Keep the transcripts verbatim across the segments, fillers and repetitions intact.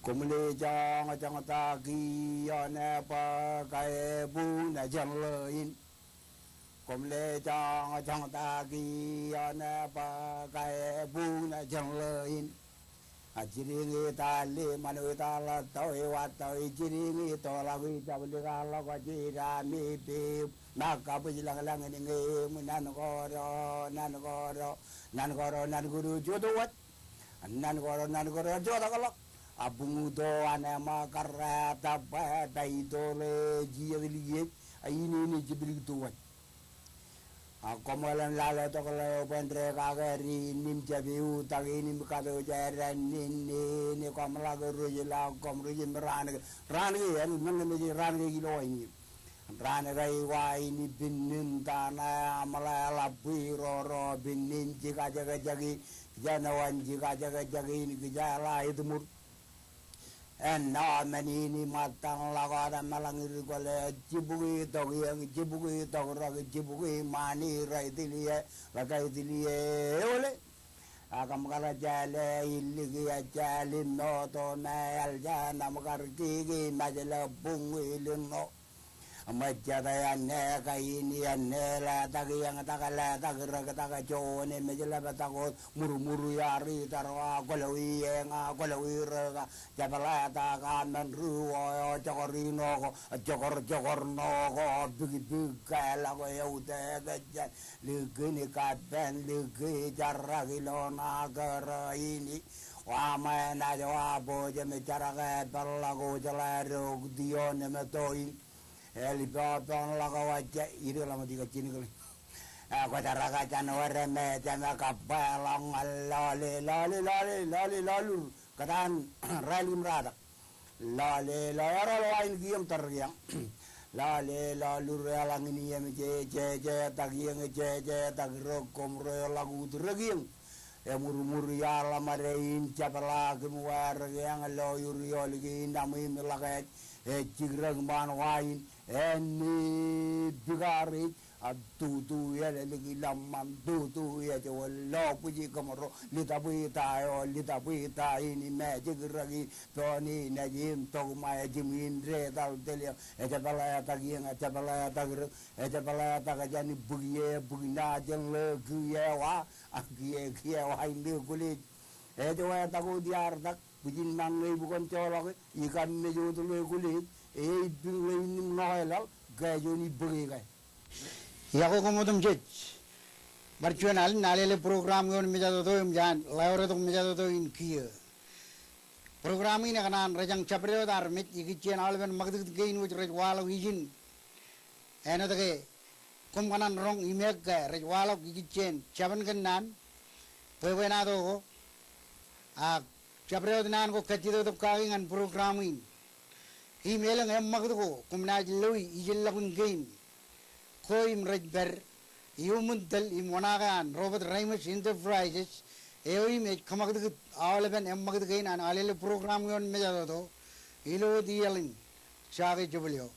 Koṃle joñjoñtaki ioon bōk ebuñ jān ḷeo in. Koṃle joñjoñtaki ioon bōk ebuñ jān ḷeo in. A jidik in tale ṃanit ḷọk tọwe wa tọwe jidik in tolọk ijablikḷọk jidami pep. Ṃōk kabwij lañlañ in ñe im nan koro nan koro nan koro nan koro jotowaj. Nan koro nan koro jotakḷọk. A buñuto an ṃōk karreet bwe ta itole jijet likiej a inin jipilik towaj. A koṃeḷeḷe lale tok ḷeo bwe en dekake ri nim jab eutake in im katooj eran in in koṃ ḷak rej ḷọk koṃ rej im raan ke raan ke āinwōt men ke mejej raan ke ilo ain in. Raan ke eo ain in pinnin tana aṃ ḷe ḷap bwe roro pinnin jikajekjek in kija ṇe wan jikajekjek in kija ḷe itiṃur. Āinwōt men in im ṃōttan ḷọk wōt eṃṃan ḷọk ri kwōle jibukwi tok iien jibukwi tok rōk jibukwi ṃani rej tili e rej tili e eole. Ak im kar jāle iliki ejāl im moto me eḷ jān im kar kiki mejle buñwi lino. Im ejjete āne kain āne letak iien tak letak rōk tak joon im ej ḷap tak wōt murmur iar itar wa kwōloi eñ a kwōloi rōk a jab letak a men ri wō eo jokor ino ko jokor jokor ṇo ko bikbik ke ḷọk eutiej ejjān likin kappān liki jarrak ilo ṇa kōrā in. Wa ṃae naaj wa bōjām jarak e peḷḷọk ojḷā rok ioon im to in. Eḷ ippān ḷọk wajja idik ḷọk ṃōj ikajjien kile. Kwōjarrak jān wōr me jame kappāḷọk ñan lọle lọle lọle lọle lọlur kōtaan rālik im ratak. Lọle lọle ro lo ain kiiō im tōre kiiō. Lọle lọlur eḷaññe in iien jeje tak iien jeje tak rōk koṃ ro ḷọk ut rōk iien. Emurmur iaḷ ṃade in jepḷaak im wāwōr kiiō lo iur iolik in aṃ im ḷak ej ej jikrōk ṃaan wa in. Āne bikaar ej a tutu ālōlik ilọmṃan tutu ej wōt lo bwij kōmro lita bwita eo lita bwita in im ej jikrōk in pein in ej im tokṃa ej im in detal telio ej pāletak iien ej pāletak rōk ej pāletak jān bwiki e bwiki ṇa jān ḷeo kiiō wa a kiiō kiiō wa in ḷeo kwōlej. Ej wetak wōt iar tak bwijin ṃañ eo ibukon joḷọk e ikam mej wōt ḷeo kwōlej e ibik ḷeo in im ṇoke laḷ ke juon ibōke ke. Iọkwe koṃ otemjej. Bar juon alen alele program ioon mejatoto im jān ḷeo retok mejatoto in kiiō. Program in ekōṇaan rejañ jabdewōt armej ikijjien aolepen ṃakūtkūt kein wōj rej waḷọk ijin. Āinwōt ke koṃ kōṇaan roñ im ke rej waḷọk ikijjien jabōn kōnnaan bwebwenato ko. Ak jabdewōt naan ko kajjitōk kaki ñan program in. Im elōñ eṃṃakūt ko koṃ naaj loi ijellọkun kein ko im rej pād iuṃwin tōl im oṇaake an Robert Reimers Enterprises eo im ej kōṃakūtkūt aolepen eṃṃakūt kein an alele program ioon mejatoto ilo wōt iaḷ in. Jake jebōl eo.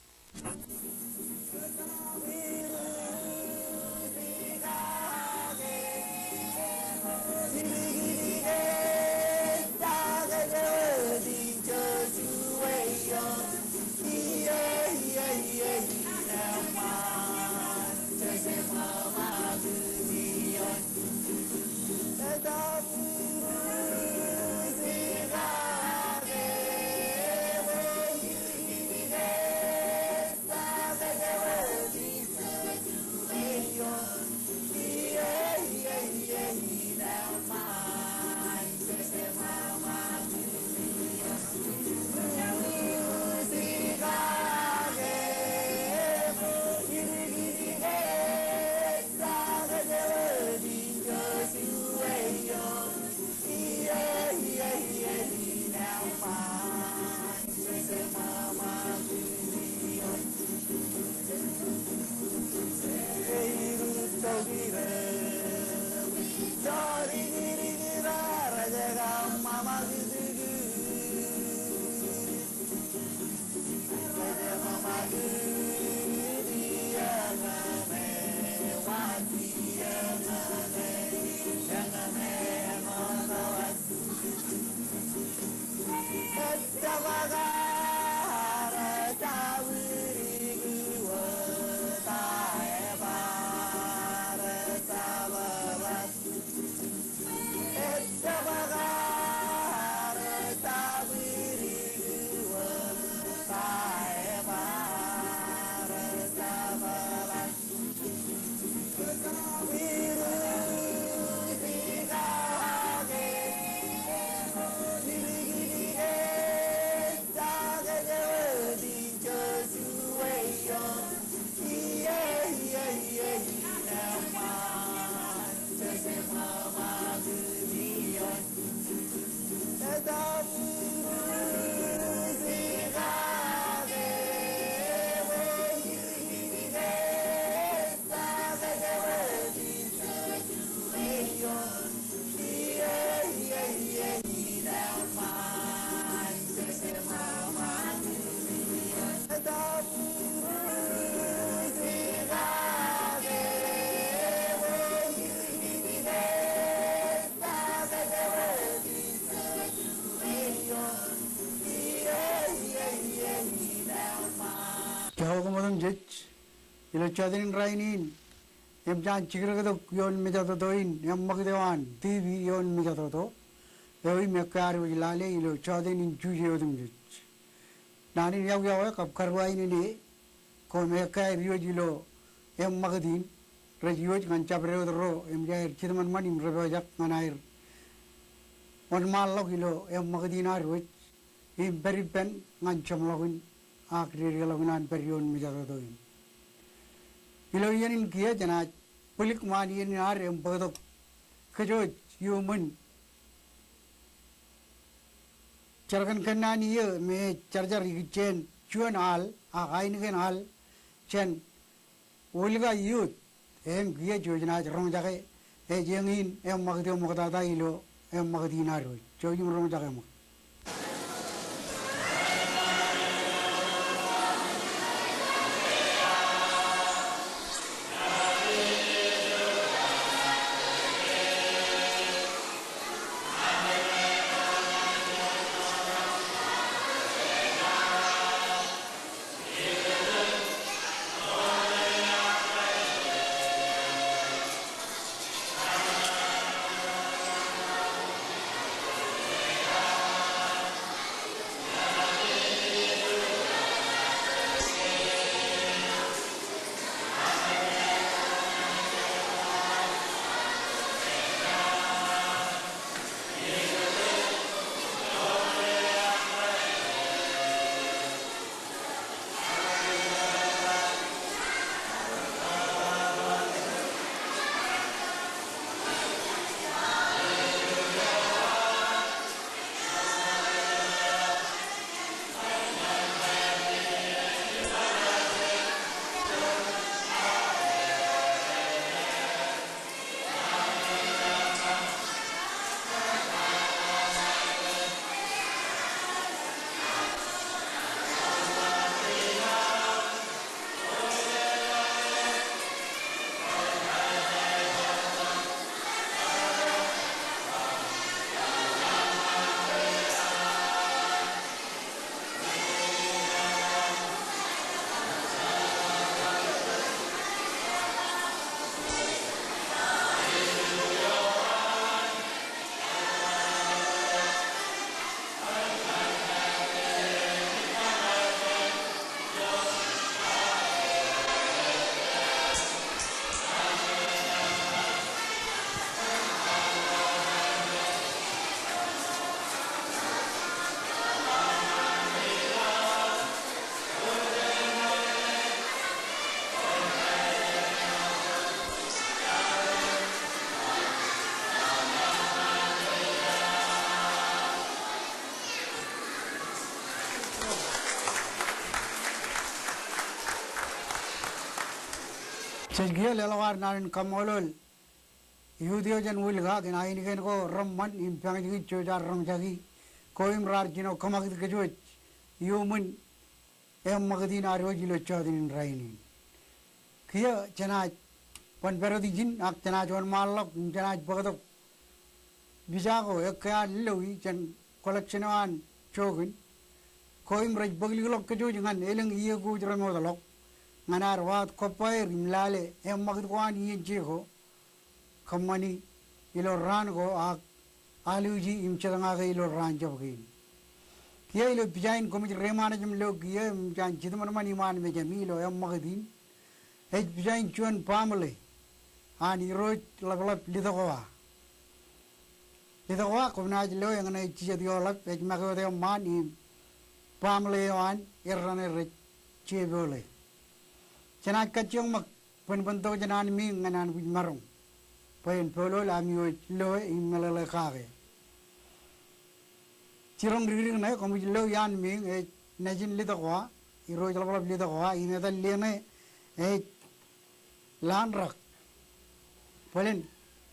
Jọkwe koṃ otemjej. Ilo jọteen in rainin, im jaan jikrōktok ioon mejatoto in, eṃṃakūt eo an TV ioon mejatoto eo im ekkā ad wōj lale ilo jọteen in Juje otemjej. Naan in yokwe kab karuwainene, koṃ ekkā aer iwōj ilo eṃṃakūt in, rej iwōj ñan jabdewōt ro eṃōj aer jitōṃanṃan im rej pojak ñan aer wōnṃaanḷọk ilo eṃṃakūt in ad wōj im pād ippān ñan jeṃḷọkin ak dedeḷọkin an pād ioon mejatoto in. Ilo iien in kiiō jenaaj bōlik ṃaan iien in ad im bōktok kōj wōj iuṃwin jar kōn kōnnaan iiō me ej jarjar ikijjien juon al ak ainikien al jān Wilga Youth. Im kiiō jej naaj roñjake ej eñin eṃṃakūt eo ṃoktata ilo eṃṃakūt in ad wōj. Jouj im roñjake ṃōk. Jej kiiō leḷọk ad naan in kaṃṃoolol youth eo jān Wilga kōn ainikien ko reṃṃan im pañjekij jej ar roñjaki ko im raar jino kōṃakūt kōj wōj iuṃwin eṃṃakūt in ad wōj ilo jọteen in rainin. Kiiō jenaaj ban pād wōt ijin ak jenaaj wōnṃaanḷọk im jenaaj bōktok pija ko ekkā ad loe jān collection eo an jook in. Ko im rej bōkḷọk kōj wōj ñan elōñ iiō ko wōj remootḷọk ñan ad waḷọk kobaer im lale eṃṃakūt ko an iien jeko kōṃṃani ilo raan ko ak alwōji im jetñake ilo raan jab kein. Kiiō ilo pija in koṃij reiṃaanḷọk im lo kiiō im jaan jitōṃanṃan iṃaan mejāmi ilo eṃṃakūt in. Ej pija in juon baaṃle an irooj ḷapḷap Litokowa. Litokowa, kwōnaaj lo eñṇe ej jijet ioḷap, ej make wōt eṃṃaan im baaṃle eo an errane rej jepoole. Jenaaj kajjioñ ṃōk bōnbōn tokjān an meeñ ñan anbwijmaroñ bwe en pool ami wōj loe im meḷeḷe kake. jiroñ dikdik ṇe, koṃij lo iaan Miiñ ej nejin Litokwa, irooj ḷapḷap Litokwa, im etan liaṇe ej Laanrak. Bōlen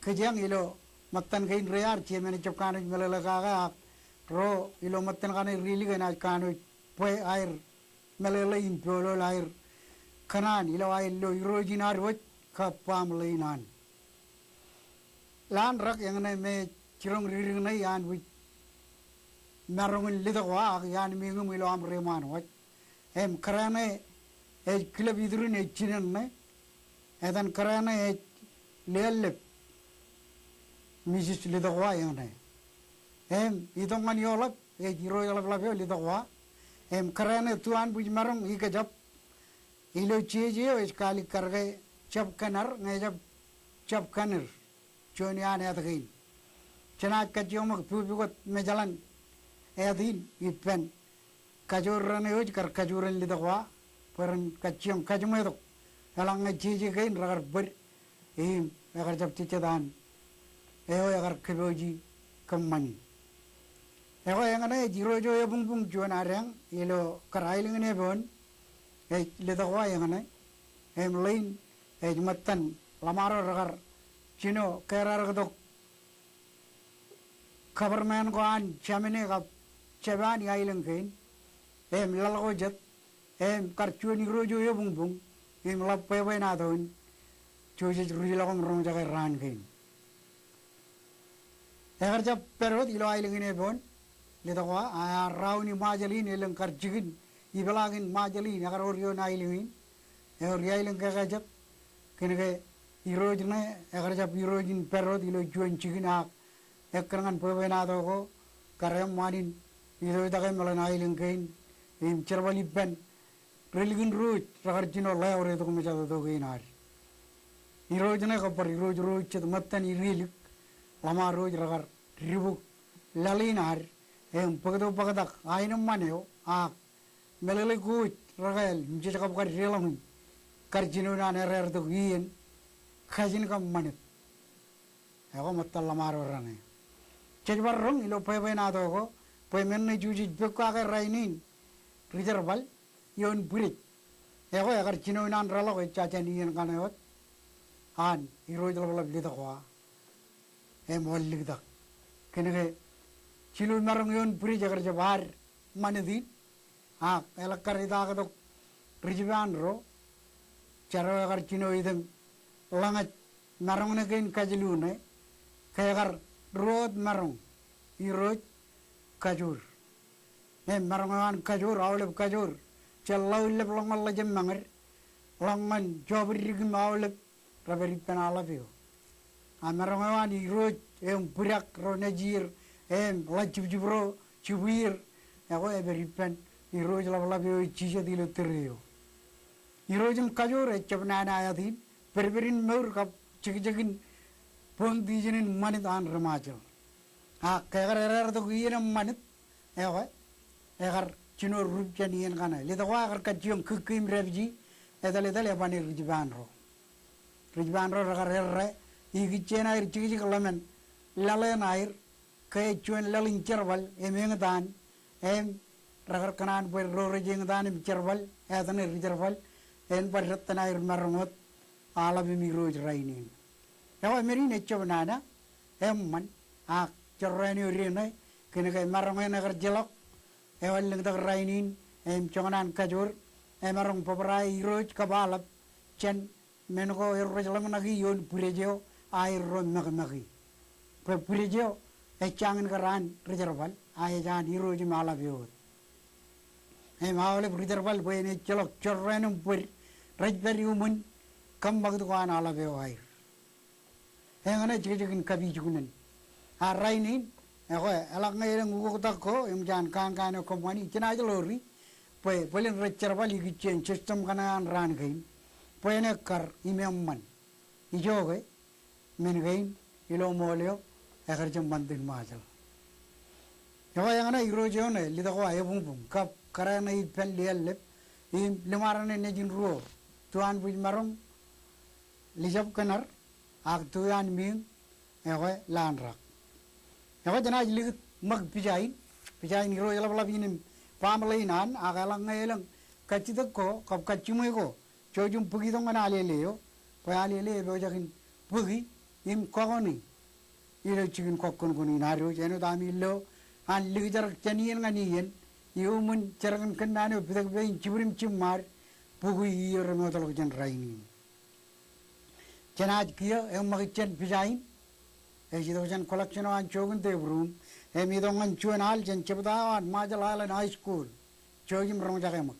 kōjeañ ilo ṃōttan kein rear, jeṃae ejjab kanooj meḷeḷe kake, ak ro ilo ṃōttan kaṇe rilik enaaj kanooj bwe aer meḷeḷe im pool aer kōṇaan ilo aer lo irooj in ad wōj kab baaṃle in an. Laanrak eñṇe me jiroñ dikdik ṇe iaan wōj maroñ in Litokwa ak iaan Miiñ im ilo aṃ reiṃaan waj. Im kōrā ṇe ej kilep iturin ej jinen ṇe. Etan kōrā ṇe ej Liaḷḷep, Misis Litokwa eñṇe. Im itok ñan ioḷap ej irooj ḷapḷap eo Litokwa. Im kōrā ṇe tuanbwij maroñ ikōjab ilo jeje eo ej kaalikkar ke Jab Kōnar ñe jab Jab Kōnir. Juon iaan āt kein. Jenaaj kajjioñ ṃōk pukpukot mejaḷan āt in ippān kajoor raṇe eo ej kar kajoor in Litokwa bwe ren kajjioñ kajiṃwe tok eḷaññe jeje kein rekar bōd im ekar jab jejjet an eo ekar kōpooji kōṃṃani. Ekwe eñṇe ej irooj eo ebuñbuñ juon adeañ ilo kar aelōñ in epoon ej Litokwa eñṇe. Im ḷein ej ṃōttan ḷōṃaro rekar jino kōrā tok kabōrmāān ko an Jāmane kab Japan i aelōñ kein. Im laḷ ko jet im kar juon irooj eo ebuñbuñ im ḷap bwebwenato in jojej ruj ḷọk im roñjake raan kein. Ekar jab pād wōt ilo aelōñ in epoon Litokwa, a, a raun i Ṃajeḷ in elōñ kar jikin ipeḷaakin Ṃajeḷ in, ekar wōr ioon aelōñ in. Ewōr i aelōñ kōkā jet kōnke irooj ṇe ekar jab irooj in pād wōt ilo juon jikin ak ekkar ñan bwebwenato ko kar eṃṃan in itoitake meḷan aelōñ kein im jerbal ippān ri-likin ruuj rekar jino ḷeo retok mejatoto kein ad. Irooj ṇe kab bar irooj ruuj jet ṃōttan ililik ḷōṃaro ej rekar dibuk laḷ in ad im bōkto bōktak aenōṃṃan eo ak meḷeḷe ko ej rekāāl im jej kab kar deḷọñ in kar jino naan erreertok iien kajin kab ṃanit. Ekwe ṃōttan ḷōṃaro raṇe. Jej bar roñ ilo bwebwenato ko bwe men ṇe jujej pok kake rainin ri-jerbal ioon bwidej. Ekwe ekar jino naan reḷọk ejja jān iien kaṇe wōt an irooj ḷapḷap Litokwa im wōnliktak. Kōnke jilu maroñ ioon bwidej ekar jab ad ṃanit in ak eḷak kar itaaktok rijipaan ro. Jar eo ekar jino iten ḷōñōj maroñ ṇe kein kajilu ṇe ke ekar ruo wōt maroñ irooj kajoor. Im maroñ eo an kajoor, aolep kajoor, jān ḷaollep ḷọk ñan ḷejeṃṃañid ḷọk ñan jọpiddik im aolep rej pād ippān aḷap eo. A maroñ eo an irooj im bwidak ro nejier im ḷajjibjib ro jibwier, ekwe ej pād ippān irooj ḷapḷap eo ej jijet ilo tōre eo. Irooj im kajoor ejjab nana āt in, pedped in mour kab jekjekin boñtijen in ṃanit an ri-Ṃajeḷ. Ak ke ekar erreertok iien im ṃanit, ekwe ekar jino rup jān iien kaṇe. Litokwa ekar kajjioñ kōkki im dāpiji, etal etal eban rijipaan ro. Rijipaan ro rekar errā ikijjien aer jekjek ḷōmān laḷ eṇ aer, ke ej juon laḷ in jerbal im eñtaan, im rekar kōṇaan bwe ro rej eñtaan im jerbal, āt ṇe ri-jerbal, en bar dettan aer maroñ wōt aḷap im irooj rainin. Ekwe men in ejjab nana, eṃṃan, ak jorrāān eo deñe, kōnke maroñ eṇ ekar jeḷọk, ewōr lōñtak rainin, im joñan an kajoor, emaroñ bōbrae irooj kab aḷap jān men ko erro rej ḷōmṇaki ioon bwidej eo aerro mekmeki. Bwe bwidej eo ejjañin kar an ri-jerbal, a ej an irooj im aḷap eo wōt. Im aolep ri-jerbal bwe en ejjeḷọk jorrāān im bōd rej pād iuṃwin kōṃṃakūt ko an aḷap eo aer. Eñṇe jekjekin kapijuknen. A rainin, ekwe, eḷaññe elōñ ukoktak ko, im jān kaankaan eo kōṃṃani, jenaaj ḷoori, bwe bōlen rej jerbal ikijjien system kaṇe an raan kein, bwe en ekkar im eṃṃan. Ijoke, men kein, ilo ṃool eo, ekar jab ṃantin Ṃajeḷ. Ekwe eñṇe irooj eo ṇe Litokwa ebuñbuñ, kab kōrā ṇe ippān Liaḷḷep, im liṃaro ṇe nejin ruo, Tuanbwijmaroñ, Lijab Kōnar, ak Tuianmiiñ, ekwe Laanrak. Ekwe jenaaj likūt ṃōk pija in, Pija in irooj ḷapḷap in im baaṃle in an, ak eḷaññe elōñ kajjitōk ko kab kajjiṃwe ko, jouj im bōk itok ñan Alele eo, bwe Alele epojak in bōki im kọkoṇi ilo jikin kọkkọnkọn in ad wōj, āinwōt ami lo an likjrak jān iien ñan iien, iuṃwin jerkān kōnnaan eo pitōkpe in jibwid im jiṃṃaad, bukwi iiō remootḷọk jān rainin. Jenaaj kiiō eṃṃakūt jān pija in, ej itok jān collection eo an Jokin Tebruuṃ, im itok ñan juon al jān jebta eo an Marshall Islands High School. Jouj im roñjake ṃōk.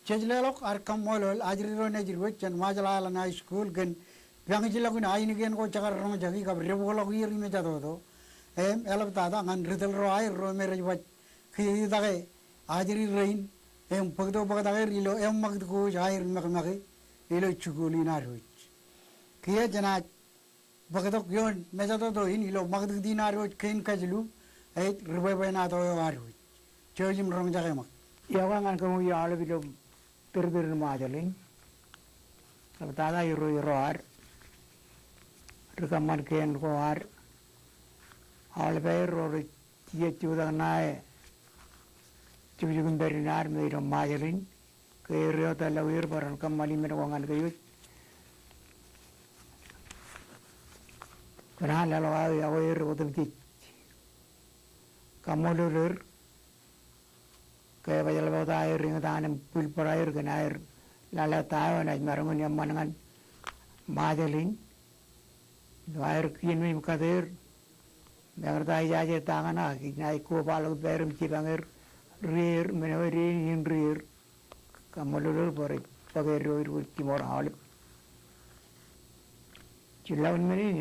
Jej leḷọk ad kaṃṃoolol ajri ro nejid wōj jān Ṃajeḷ Island High School kōn pañijḷọkin ainikien ko jekar roñjaki kab debokḷọk er im ejatoto im eḷaptata ñan ri tōl ro aer ro me rej baj kiiō itake ajri rein im bōkto bōktak er ilo eṃṃakūt ko wōj aer mekmeke ilo jikuuḷ in ad wōj. Kiiō jenaaj bōktok ioon mejatoto in ilo ṃakūtkūt in ad wōj kein kajilu ej ri bwebwenato eo ad wōj. Jouj im roñjake ṃōk. Iọkwe ñan kōm eo aolep ilo tōrtōr in Ṃajeḷ in. Eḷaptata irooj ro ad, ri kōṃṃan kein ko ad, aolep aer ro rej jijet jutak ṇae jukjuk im pād in ad me ilo Ṃajeḷ in. Ke er eo tōl ḷọk er bwe ren kōṃṃani men ko ñan kōj wōj. Kōn an leḷọk aō iọkwe er otemjej. Kaṃṃoolol er ke ebajjeḷọk ta aer eñtaan im bwilbōd aer kōn aer lale ta eo enaaj maroñ in eṃṃan ñan Ṃajeḷ in. Ilo aer kien wōj im kate er, mekarta ijaje ta kaṇ ak inaaj kobaḷọk ippāer im jipañ er ri er, men eo ej in ri er. Kaṃṃoolol er bwe rej bōk eddo ilo jiṃor aolep. Jilḷọk in men in,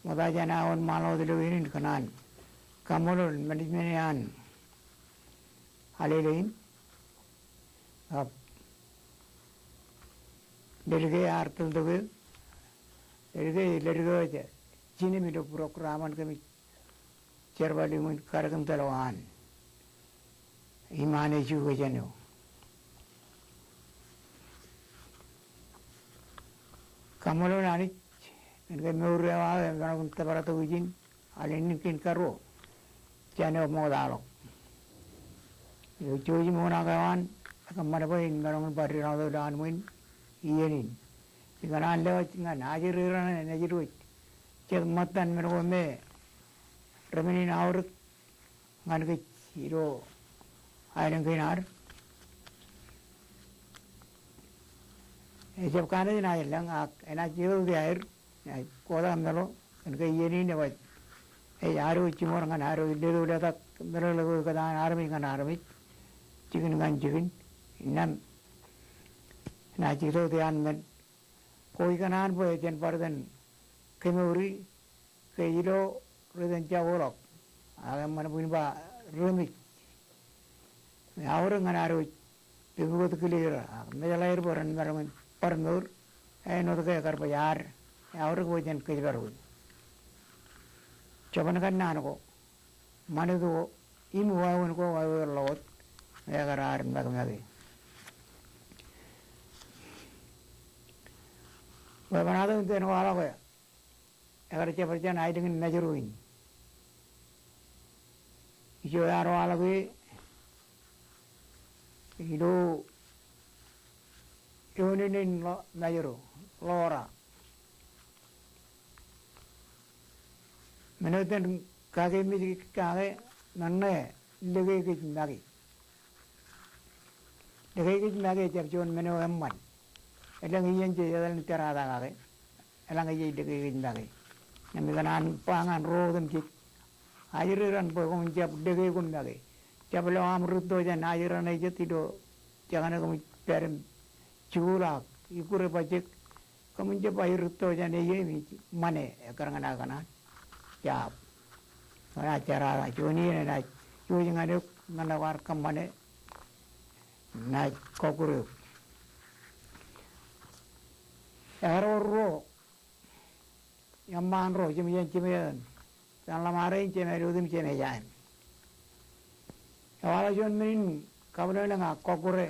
ṃokta jān aō wōnṃaanḷọk wōt ilo iien in kōn an kaṃṃoolol management eo an Alele in. Ak leddik ear tōltok eō, leddik eo, leddik eo ej jinōm ilo program an kōmij jerbal iuṃwin kadek im tōl eo an im an ej juke jān eo. Kaṃṃoolol Anij kōn ke mour eo aō emaroñ in tōpar tok ijin alen in kein karuo jān eo ṃoktaḷọk. Eo jouj im oṇaak eo an ekōṃṃan bwe in maroñ in bar denoḷọk ilo anmwin iien in. Ikōṇaan lewōj ñan ajri raṇe nejid wōj jet ṃōttan men ko me remen in aorōk ñan kōj ilo aelōñ kein ad. Ejab kaṇe enaaj lōñ ak enaaj jitoktok aer, enaaj kotak meḷo kōn ke iien in ej baj, ej ad wōj jiṃor ñan ad wōj leto letak meḷeḷe ko kōtaan armej ñan armej, jikin ñan jikin. Innām enaaj jitoktok an men ko ikōṇaan bwe jen bar itōn kemouri ke ilo ri tōn jako ḷọk ak eṃṃan bwin ba remej me aorōk ñan ad wōj pepukot kile er ak mejeḷā er bwe ren maroñ in bar mour āinwōt ke ekar baj ad aorōk bwe jen kōjparok in. Jabōn kōnnaan ko, ṃanit ko im wāween ko wāween ḷọk wōt me ekar ad mekmeke. Bwebwenato in iten waḷọk e ekar jab bar jān aelōñ in Mājro in. Ijo ear waḷọk e ilo eoon in Mājro, Ḷora. Men eo iten kake mej kake men ṇe lōke kōj make. Lōke kōj make ejab juon men eo eṃṃan. Elōñ iien jej etal in jerata kake. Eḷaññe jej lōke kōj make. Innām ikōṇaan ba ñan ro otemjej, ajri raṇ bwe koṃwin jab lōke koṃ make. Jab lo aṃ rūtto jān ajri raṇe jet ilo jekane koṃij pād im jikuuḷ ak ikkure bajjek. Koṃwin jab rūtto jān e im ij ṃane ekkar ñan aō kōṇaan. Jab. Enaaj jerata juon iien enaaj iwōj ñan eok men eo kwaar kōṃṃane. Enaaj kọkkure eok. Ekar wōr ruo eṃṃaan ro, jeṃōj eṇ jeṃōj etan. Jān ḷōṃaro in Jemād Otem Jemād Jain. Ewaḷọk juon men in kabwilōñlōñ ak kọkkure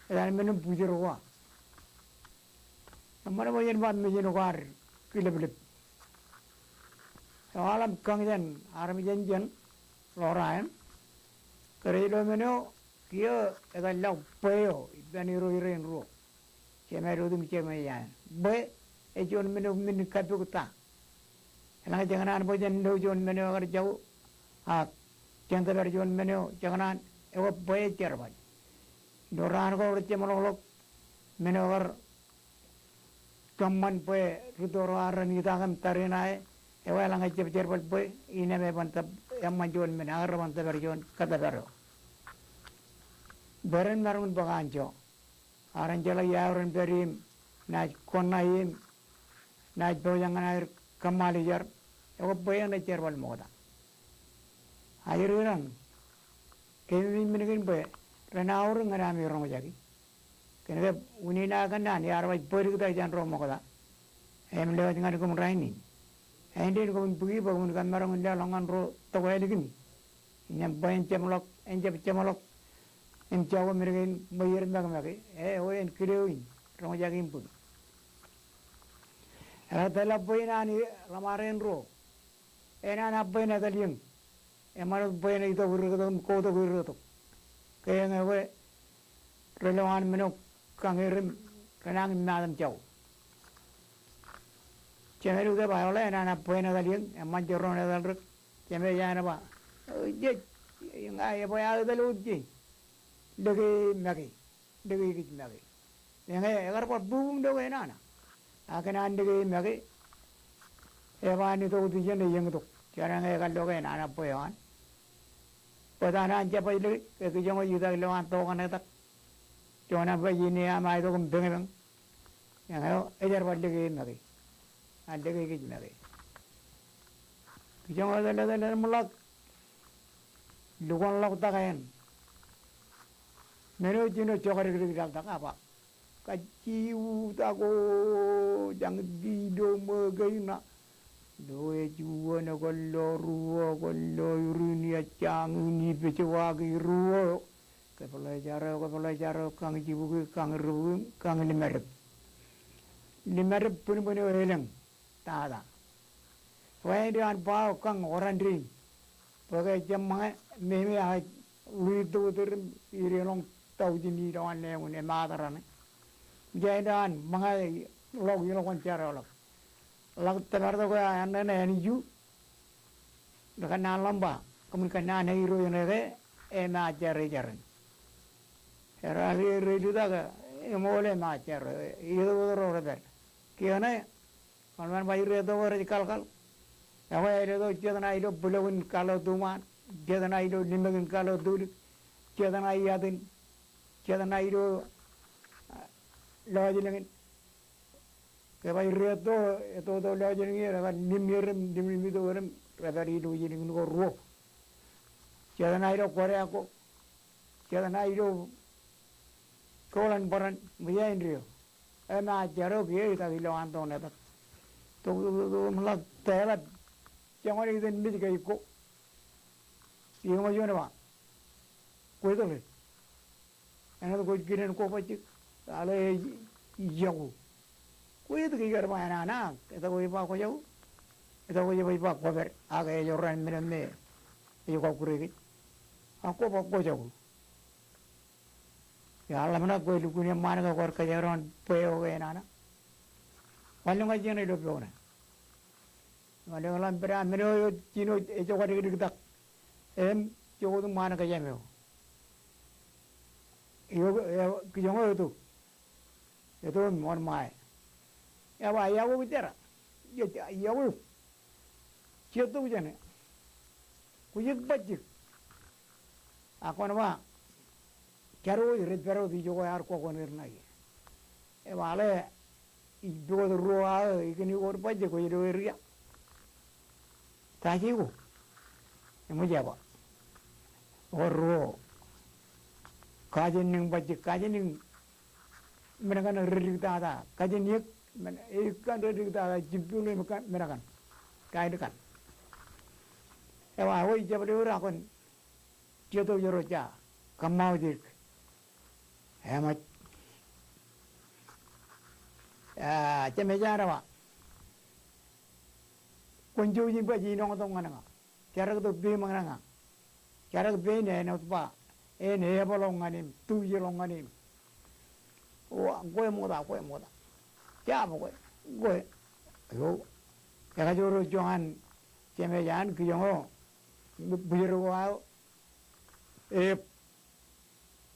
etan men in bwijor ko. Eṃṃan bwe jen ba mejān ko ad kileplep. Ewaḷọk im kañ jān armej jān Ḷora eṇ. Ke rej lo men eo kiiō etal ḷọk bwe eo ippān irooj rein ruo. Jemād Otem Jemād Jain. Bwe ej juon men eo men in kappok ta. Eḷaññe jekōṇaan bwe jen lo juon men eo ekar jako ak jen tōpar juon men eo jekōṇaan, ekwe bwe ej jerbal. Ilo raan ko rej jeṃḷọkḷọk men eo ekar kōṃṃan bwe rūtto ro ad ren itak im tariṇae, ekwe eḷaññe jab jerbal bwe innām eban tōp, eṃṃan juon men ak reban tōpar juon kōttōpar eo. Bwe ren maroñ in bōk anjọ. Ak ren jeḷā iar ren pād im naaj kōnnae im naaj pojak ñan aer kōṃṃaale jar. Ekwe bwe eṇ ej jerbal ṃokta. Ajri raṇ, keememej men kein bwe ren aorōk ñan ami roñjaki. Kōn ke unin aō kōnnaan iar baj bōd kōn jān ro ṃokta im lewōj ñan kōm rainin. Āindein kōmin bōki bwe kōmin kōmmaroñ in leḷọk ñan ro tokālik in. Innām bwe en jeṃḷọk, en jab jeṃḷọk im jako men kein ṃweier make make, e, eo en kile eo in roñjaki im bōki. Eḷak tōl bwe in an ḷōṃarein ruo. Enana eo bwe en etal iien. Eṃṃan wōt bwe en itok irriktok im kotok irriktok. Ke eñeo ke relōñ an men eo kañ er im renañin maat im jako. Jemed eo ej ba, eḷe enana eo bwe en etal iien, eṃṃan jorrāān etal rik. Jemed eo ej ba, ej, ña ebwe aō etal wōt je. Lōke make. Lōke kōj make. Eñe ekar bar bubuñ lōke enana. Ak kōn an lōke make, eba an itok wōt ijeṇ ej eñtok. Jar eñe ekar lōke enana bwe eo an. Bōtab an jab baj lōke, ke kijoñ eo ej itak ilowaan to kaṇe etak. Joñan baj ine aṃ itok im peñpeñ. Eñeo ejar bar lōke make. An lōke kōj make. Kijoñ eo etal, etal, etal ṃōḷak. Lukwōnḷọk tak eṇ. Men eo jino jokdikdik laḷtak ak ba, kajjiutak o, jañti ilo ṃōkein ṇa. Lo ej uwōn, kōn lo ruo, kōn lo irin, ejjañin ipejwaki ruo. Kōpeḷḷe jar eo, kōpeḷḷe jar eo, kañ jibukwi, kañ ribukwi, kañ limadep. Limadep bōnbōn eo elōñ tata. Bwe āindein an ba eo kañ oran dein. Bwe ke ejjab ṃōñā, meme ak ej ḷuitto wōt er im ideḷọñ taujin ilowaan lewōj im emaat raṇe. Im āindein an ṃōñā ḷọk ilọk an jar eo ḷọk. Ḷak tōpar tok eo an ṇe ṇe aniju. Ri kōnnaan ḷọk im ba, kōmin kōnnaan eo irooj ṇe ke emaat jar eo ej jar in. Erro ri, ri litak, eṃool emaat jar eo, itok wōt ro rej pād. Kiiō ṇe, Kōn men baj ri etto ko rej kalkal. Ekwe āliktata jet ṇa ilo bwilọkin kaḷ eo tuṃaan, jet ṇa ilo limōkin kaḷ eo tulik, jet ṇa iatin, jet ṇa ilo, ah, lọjilñin. Ke baj ri etto, etto tok lọjilñin, rej kar limmi er im limlimtok er im rej pād ilo lọjilñin ko ruo. Jet ṇa ilo kwōdeak ko, jet ṇa ilo kōḷan bōran, ṃōj āindeeo. Emaat jar eo kiiō itak ilowaan to ṇe etak. Tok, tok, tok, tok, im ḷak tōḷap. Joñan iten mej ke ikko. Iuṃwin juon ba, kwōj etōḷe. Enaaj kwōj kinen ko bajjek. Eḷe ej jako. Kwōj etōk ikar ba enana. Etōk kwōj ba kwō jako. Etōk kwōj ba kwō pād. Ak ejorrāān men eo me ej kọkkure kōj. Ak kwō ba kwō jako. Iar ḷōmṇak kwe lukkuun eṃṃaan ke kwaar kōjeraṃṃan bwe eo ke enana. Wanlōñ eo jeṇe ilo peoṇe. Wanlōñ ḷọk im pād men eo jino ejokdikdik tak. Im jokto ṃaan kōjām eo. Eo, eo, kijoñ eo eto. Eto im wōnṃae. Eba, iọkwe jera. Iọkwe. Jettok jeṇe. Kwōj jet bajjek. Ak kwōn ba, jar wōj rej pād wōt ijoko ear kọkkure er ṇae. Eba ḷe ij pukot ruo aō ikōn ikō bajjek kwōj lo er ia. Ta ej ko. Eṃōj eba. Ewōr ruo. Kajin niñ bajjek, kajin niñ men kaṇ rej diktata. Kajin eik, men, eik kaṇ rej diktata, jibbuḷ im kaṇ, men kaṇ. Kain kaṇ. Eba, eo ij jab lo er ak kwōn. Jettok jero ja. Kōṃṃao jek. Eṃōj. Ah, Jemeej ear ba. Kwōn jouj im baj inoñtok ñan ña. Jarak tok peim ñan ña. Jarak pein en wōt ba. En epḷọk ñan im, tuijeḷọk ñan im. O, kwe ṃokta, kwe ṃokta. Jab kwe, kwe. Eo. Ekajoor eo joñan Jemeej an kijoñ eo. Bwijero ko aō. Ep.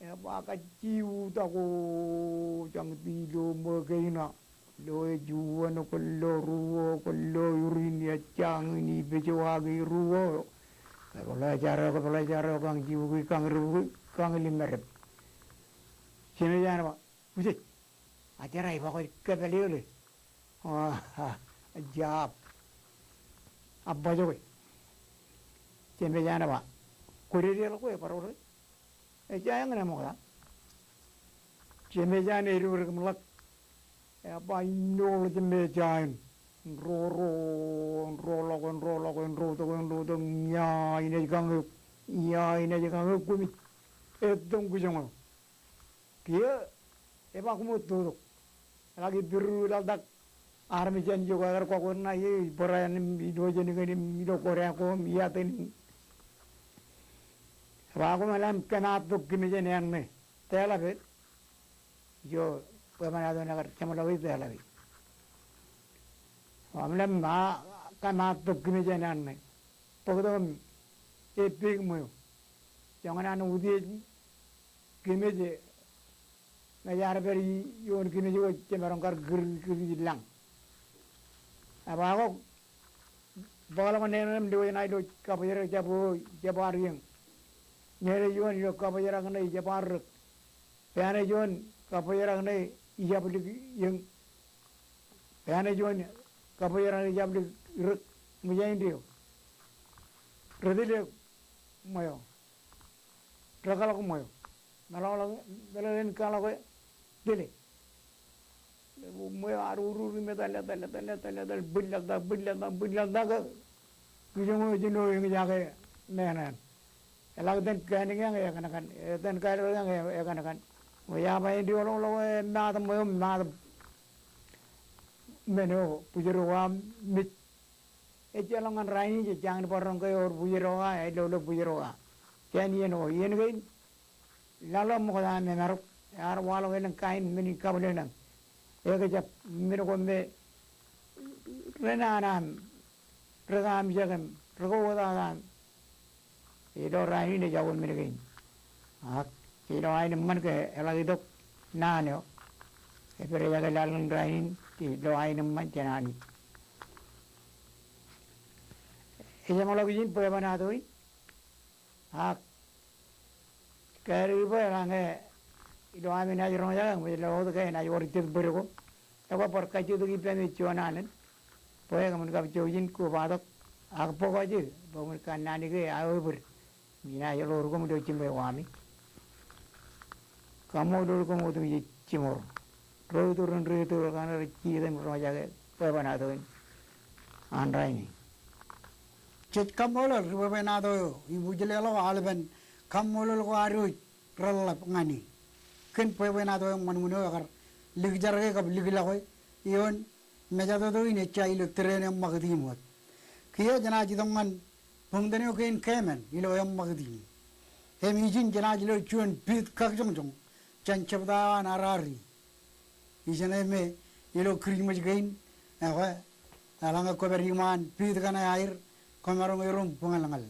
Eba kajjiutak o, jañti ilo ṃōkein ṇa. Lo ej uwōn, kōn lo ruo, kōn lo irin, ejjañin ipejwaki ruo. Kōpeḷḷe jar eo, kōpeḷḷe jar eo, kañ jibukwi, kañ ribukwi, kañ limadep. Jemeej eṇ ba, uje, a jera iba kwōj kōpāleeḷe. Aa, jab. A bajjek e. Jemeej eṇ ba, kwōj dedeḷọk kwe barorōk. Ejja eñin eṃokta. Jemeej eṇ ej diwōj ri kōmḷọk. Eba innoḷọk jemeej eṇ. Ro, ro, ro ḷọk, ro ḷọk, ro tok, ro tok, ia, inaaj kañ eok, ia, inaaj kañ eok kumi. Ettoñ kijoño. Kiiō, eba koṃ wōt totok. Eḷak ippirur ilaḷtak. Armej jān ijo ke ekar kọkkure ṇa ie, ij bōrae im ij lo jān iien im ilo kōrā ko im iatōn. Eba koṃ eḷap im kōmaat tok kōmij eṇ eṇ ṇe. Teḷap e. Ijo, bwebwenato in ekar jeṃḷọk e teḷap e. Eba eḷap im kōmaat tok kōmij eṇ eṇ ṇe. Bōktok im epiik ṃweo. Joñan an utiej kōmij e. Ñe jaar pād ioon kōmij ko jemaroñ kar kūr kūr ij lañ. Eba ko bōkḷọk neen im diwōj ṇa ilo kabōjrak jab o jab bar iiōñ. Ñe ej juon ilo kabōjrak ṇe ijab bar rōk. Pān ej juon kabōjrak ṇe ijab lik iiōñ. Pān ej juon kabōjrak ijab lik rōk. Ṃōj ain deo. Ri tile ṃweo. Rekḷọk ṃweo. Meḷọkḷọk, meḷọkḷọk in kaḷọk e tile. Ṃweo ear urur im etale, etale, etale, etale, etale, bwilḷọktak, bwilḷọktak, bwilḷọktak ke kijoño ejino eñjake neen eṇ. Eḷak itōn kain eñin ekankan, itōn kain eñin ekankan. Ṃweo ear ba in diwōjḷọk ḷọk e maat ṃweo, maat men eo bwijro ko aṃ mej. Ejjeḷọk ñan rainin jej jañin bar roñ ke ewōr bwijro ko aṃ, ej lo lo bwijro ko aṃ. Jān iien ko, iien kein laḷ eo ṃokta im emarok, ear waḷọk elōñ kain men in kabwilōñlōñ. Ekjab men ko me ren an aṃ, ri kaamijak im, ri kōwōtata im. Ilo rainin ejako men kein. Ak, ilo aenōṃṃan ke eḷak itok naan eo. Epād ejake laḷ in rainin, ilo aenōṃṃan jān Anij. Ejeṃḷọk ijin bwebwenato in. Ak, kōrā bwe eḷaññe ilo ami naaj roñjake, eṃōj ḷọk ke enaaj wōr jet bōd ko. Ekwe bar kajjitōk ippaṃ ej juon alen. Bwe kōmin kab jouj in kobatok ak bōk eo jet bwe kōmin kannaanōk e aō bōd. Im inaaj ḷoor koṃ ilo jiṃwe ko ami. Kaṃṃoolol koṃ otemjej jiṃor. Ro iturūṃ, ro iturūṃ kaṇe rej jijet im roñjake bwebwenato in an rainin. Jej kaṃṃoolol ri bwebwenato eo im ij leḷọk aolepen kaṃṃoolol ko ad wōj reḷḷap ñan e. Kōn bwebwenato eṃṃan wūn eo ekar likjake kab likḷọke ioon mejatoto in ejja ilo tōre eṇ eṃṃakūt im wōt. Kiiō jenaaj itok ñan buñtōn eo kein keemān ilo eṃṃakūt in. Im ijin jenaaj lo juon piit kakijōñjōñ jān jebta eo an Arari. Ijeṇe me ilo Kūrijṃōj kein, ekwe, eḷaññe kwōpād iṃaan piit kaṇe aer, kwōmaroñ erom buñalñal.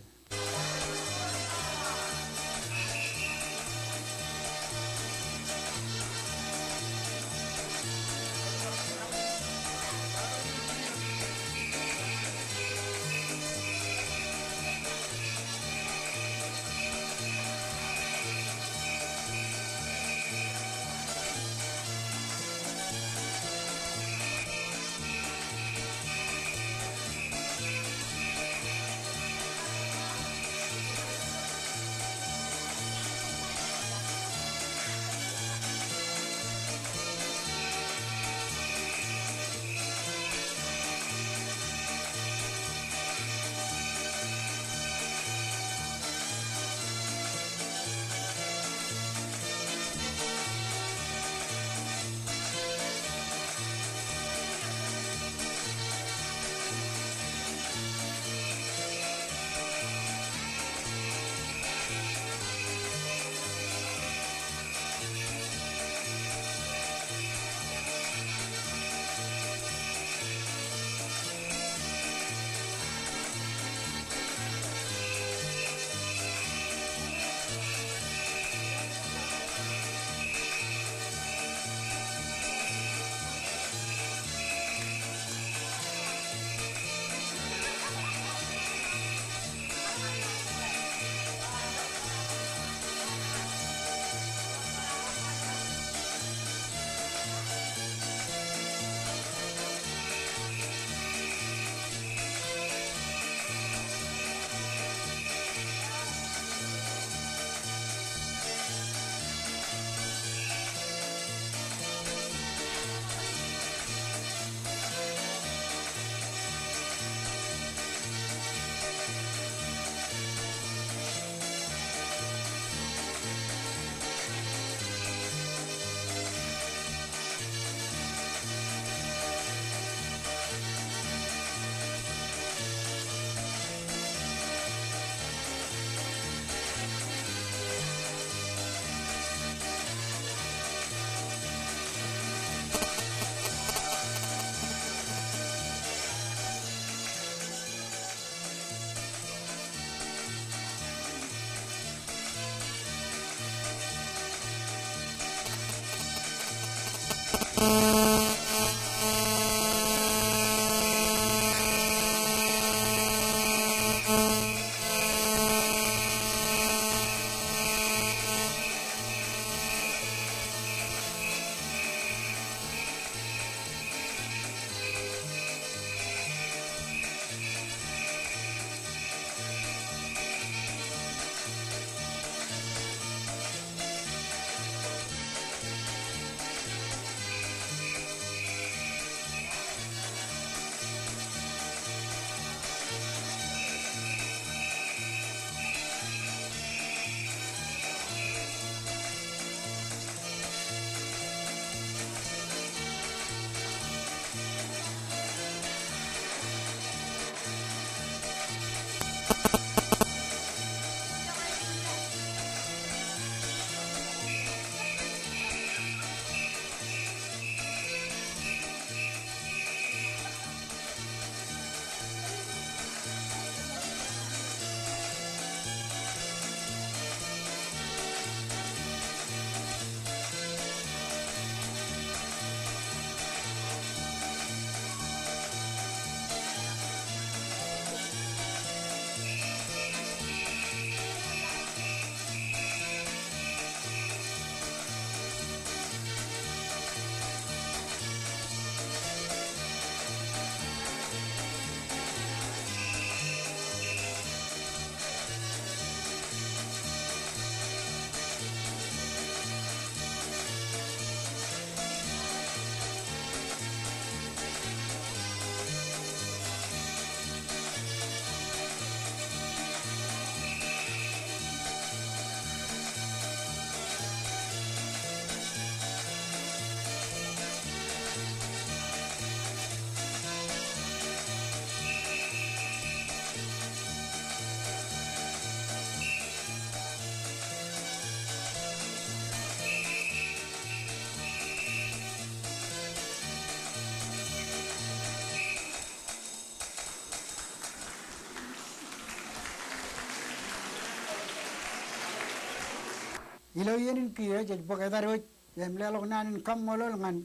Ilo iien in kiiō jej bōk etal wōj im leḷọk naan in kaṃṃoolol ñan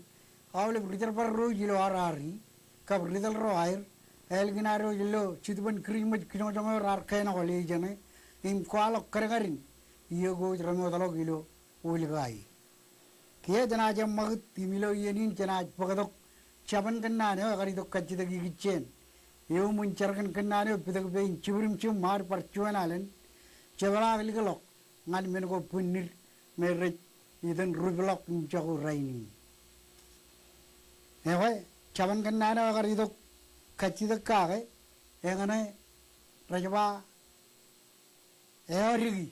aolep ri-jerbal ro ilo RRE kab ri-tōl ro aer, ālikin ad wōj ilo Jetōbōn Kirijmōj Kijoñjoñ eo raar kōnono ḷe ijeṇe im kwaḷọk kadkadin iiō ko wōj remootḷọk ilo Wōlkae. Kiiō jenaaj eṃṃakūt im ilo iien in jenaaj bōktok jabōn kōnnaan eo ekar itok kajjitōk ikijjien. Eṃōj jar kōn kōnnaan eo pitōk pein jibdimjim ṃaad bar juon alen, jepḷaak likḷọk ñan men ko bwinnid me rej itōn rupḷọk im jako rainin. Ekwe, jabōn kōnnaan eo ekar itok kajjitōk kake eñṇe rej ba eọdiki.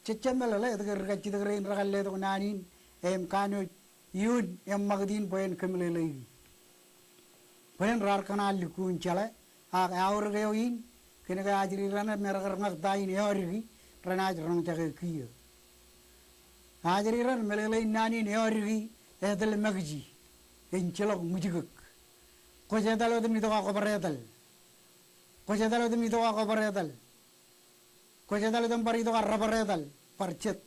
Jejjab meḷeḷe etke ri-kajjitōk rein rekar letok naan in im kanooj ioon eṃṃakūt in bwe en kōmeḷeḷeiki. Bwe en raar kōṇaan lukkuun jeḷā, ak aorōk eo in, kōnke ajri raṇe me rekar ñak ta in eọdiki, renaaj roñjake kiiō. Ajri raṇe meḷeḷein naan in eọdiki, etal makiji, ejjeḷọk ṃwijkōk. Kwōj etal otem itok ak kwō bar etal. Kwōj etal otem itok ak kwō bar etal. Kwōj etal otem bar itok ak rebar etal, bar jet.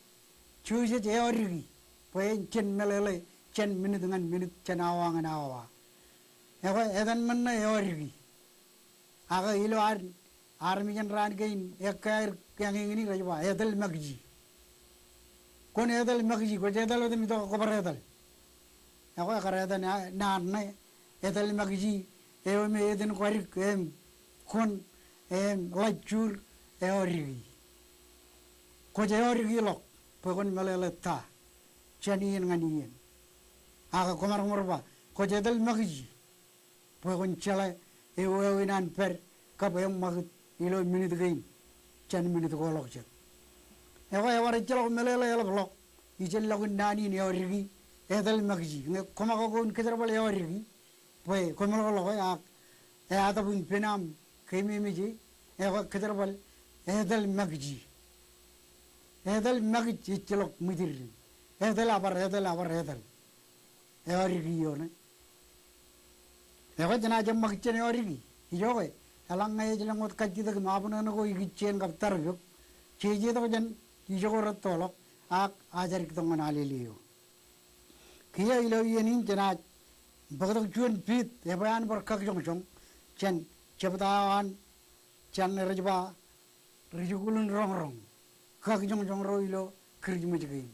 Jejjet eọdiki, bwe en jen meḷeḷe jān minit ñan minit, jān awa ñan awa. Ekwe, etan ṃōṇe eọdiki. Ak ilo ad armej in raan kein ekkā aer eñeñe in rej ba, etal makiji. Kwōn etal makiji, kwōj etal otem itok ak kwō bar etal. Ekwe, ekar etan naan ṇe, etal makiji, eo me etan kwadik, im kwōn, im ḷajjur, eọdiki. Kwōj eọdikiḷọk, bwe kwōn meḷeḷe ta, jān iien ñan iien. Ak kwōmaroñ bar ba, kwōj etal makiji, bwe kwōn jeḷā eo eo in an pād kab eṃṃakūt ilo minit kein jān minit ko ḷọk jet. Ekwe, ebar ejjeḷọk meḷeḷe eḷapḷọk ijellọkin naan in eọdiki, etal makiji. Ñe koṃ ak kwe kwōn kōjerbal eọdiki bwe koṃeḷọkḷọke ak eatab in pen aṃ keememej e, ekwe kōjerbal etal makiji. Etal makij ejjeḷọk ṃwijeddin. Etal abar, etal abar, etal. Eọdiki ioon e. Ekwe jenaaj eṃṃakūt jān eọdiki. Ijoke, eḷaññe ej lōñ wōt kajjitōk im abṇōṇō ko ikijjien kab tarpok, jeje tok jān ijoko rettoḷọk, ak ajjab tok ñan Alele eo. Kiiō ilo iien in jenaaj bōktok juon pit, ebwe an bar kakjoñjoñ jān jebta eo an, jān rej ba Ri-jikuuḷ in roñroñ, kakjoñjoñ ro ilo Kirijmōj kein.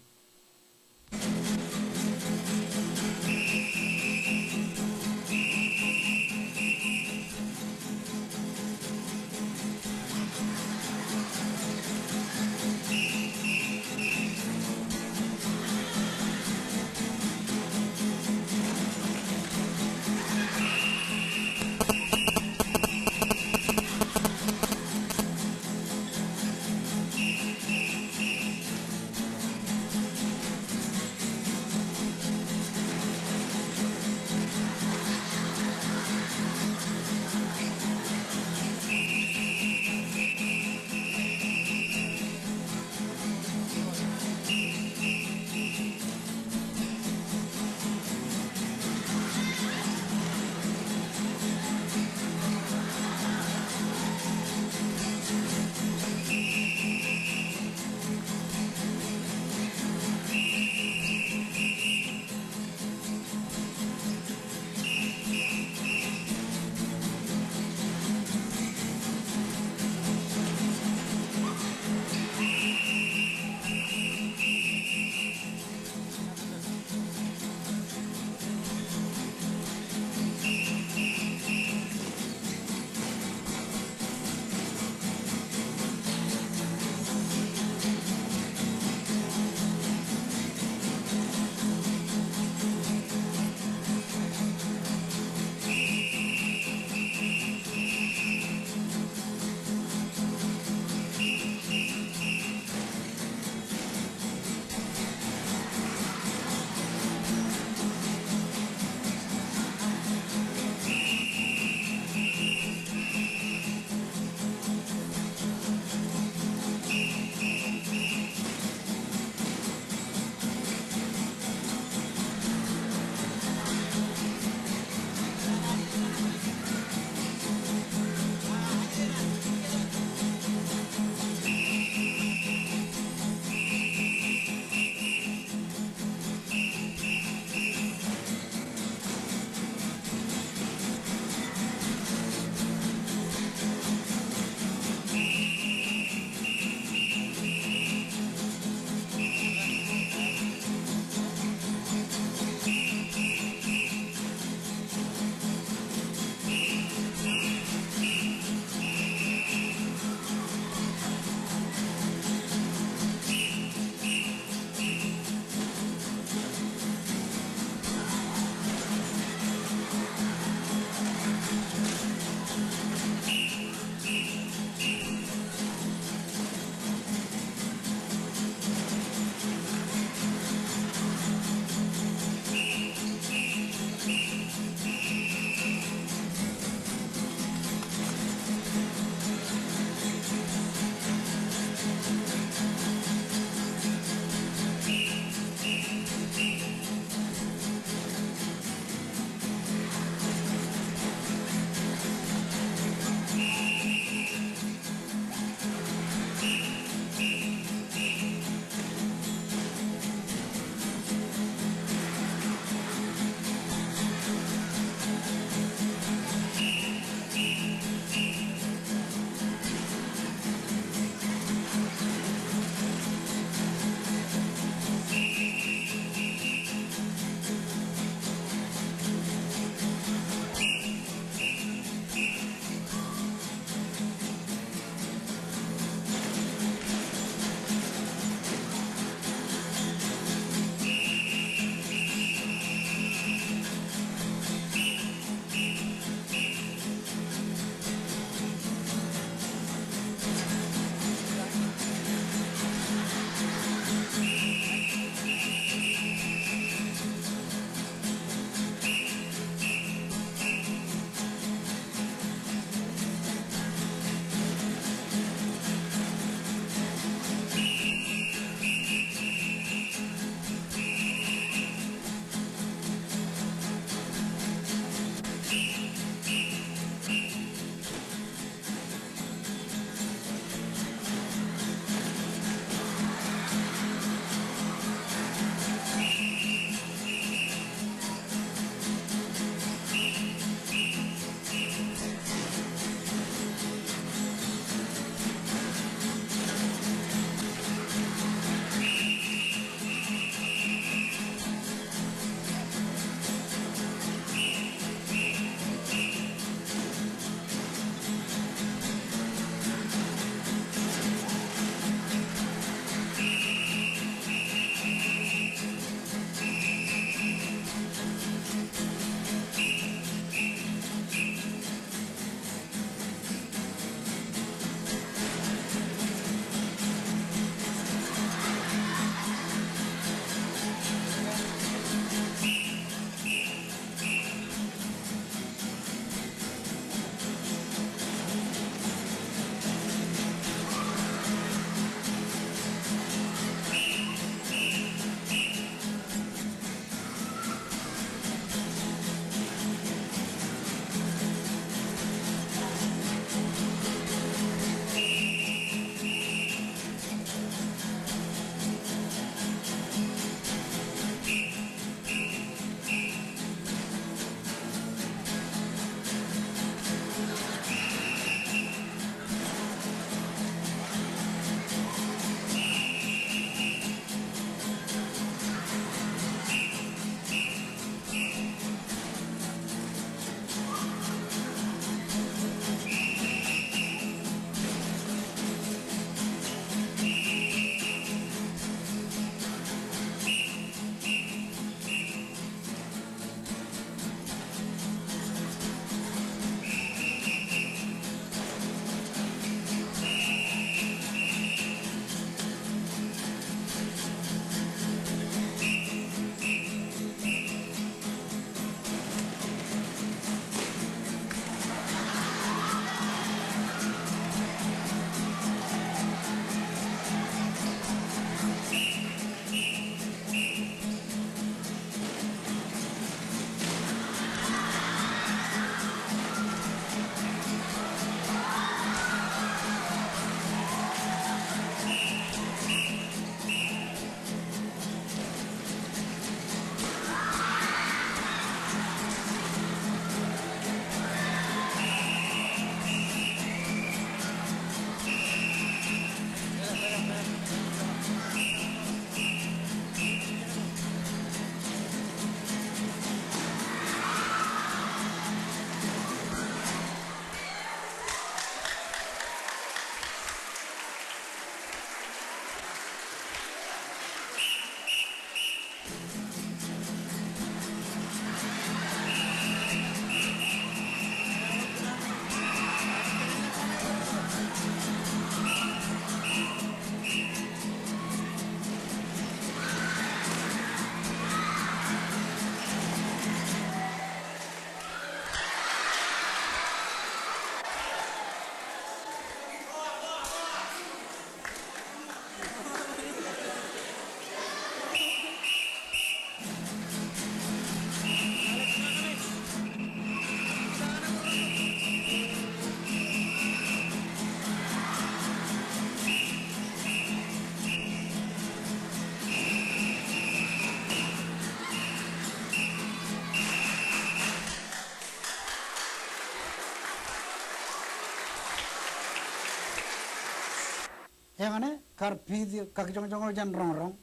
Eñṇe kar piit kakjoñjoñ eo jān roñroñ.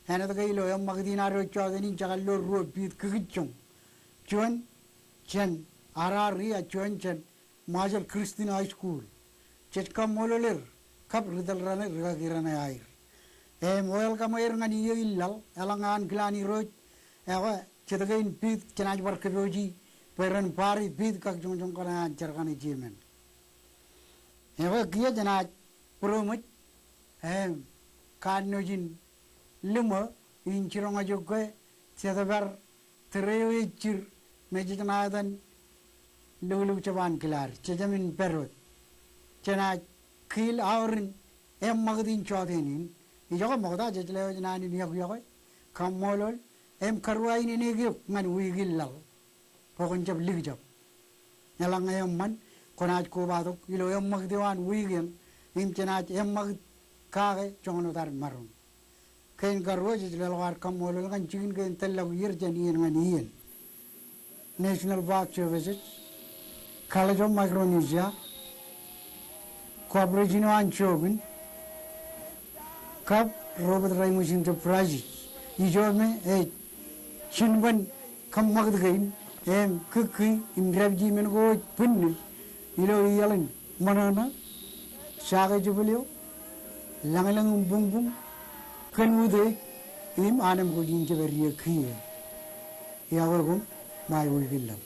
Āinwōt ke ilo eṃṃakūt in ad eo jọteen in, jekar lo ruo piit kikijjoñ. Juon jān Harare ak juon jān Marshall Christian High School. Jej kaṃṃoolol er kab ri tōl raṇe, ri kaki raṇe aer. Im welcome er ñan iiō in laḷ, eḷaññe an kilaan Irooj, ekwe, jet kein piit jenaaj bar kōpooji bwe ren bar piit kakjoñjoñ kaṇe an jar kaṇe jemen. Ekwe kiiō jenaaj būroṃōj, im, kanooj in liṃo in jiroñ eo ke, jet bar tōre eo ejjir me jej ṇa etan Lukluuk Jab Ankilaad, jejāmin pād wōt. Jenaaj kiil aorin eṃṃakūt in jọteen in. Ijoke ṃokta jej lewōj naan in iọkiọkwe, kaṃṃoolol, im karuwainene eok ñan wiik in laḷ. Bwe kwōn jab likjab. Eḷaññe eṃṃan, kwōnaaj kobatok ilo eṃṃakūt eo an wiik eṇ, im jenaaj eṃṃakūt kake joñan wōt ad maroñ. Kein karuo jej leḷọk ad kaṃṃoolol ñan jikin kein tōllọk ier jān iien ñan iien. National Park Services, College of Micronesia, Corporation eo an Jokin, kab Robert Raymond Enterprises, ijo me ej jinbōn kōṃṃakūt kein, im kiki im dāpiji men ko ej bwinnū ilo iaḷ in ṃōṇōṇō, jake jebōl eo, lañlōñ im buñbuñ, kōn utiej, im anemkwōj in jepād iiō kiiō. Iọkwe koṃ, ṃae wiik in laḷ.